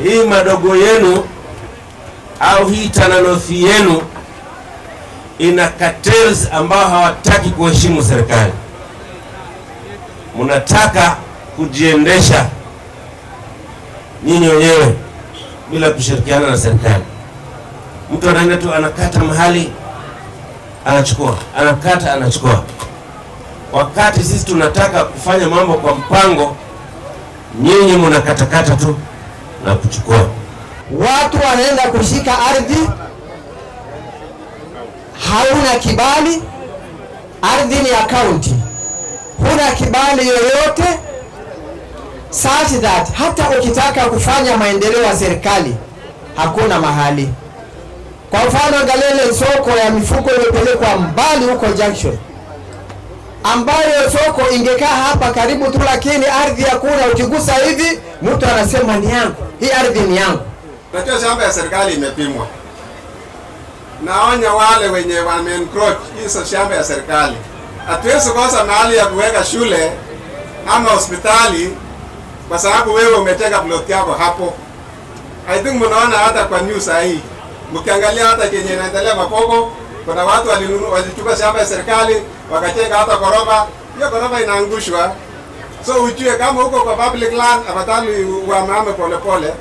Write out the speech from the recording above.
Hii madogo yenu au hii Tana North yenu ina cartels ambao hawataki kuheshimu serikali. Mnataka kujiendesha nyinyi wenyewe bila kushirikiana na serikali. Mtu anaenda tu anakata mahali anachukua, anakata anachukua, wakati sisi tunataka kufanya mambo kwa mpango, nyinyi mnakatakata tu na kuchukua. Watu wanaenda kushika ardhi, hauna kibali, ardhi ni ya kaunti, huna kibali yoyote, such that hata ukitaka kufanya maendeleo ya serikali hakuna mahali. Kwa mfano, angalia ile soko ya mifuko imepelekwa mbali huko junction, ambayo soko ingekaa hapa karibu tu, lakini ardhi hakuna. Ukigusa hivi, mtu anasema ni yangu, hii ardhi ni yangu. Unajua shamba ya serikali imepimwa. Naonya wale wenye wame encroach hizo shamba ya serikali. Hatuwezi kosa mahali ya kuweka shule ama hospitali kwa sababu wewe umeteka plot yako hapo. I think mnaona hata kwa news hii. Mkiangalia hata kenye inaendelea Mapogo, kuna watu walichukua shamba ya serikali wakajenga hata ghorofa. Hiyo ghorofa inaangushwa. So ujue kama uko kwa public land, afadhali uhamehame pole pole.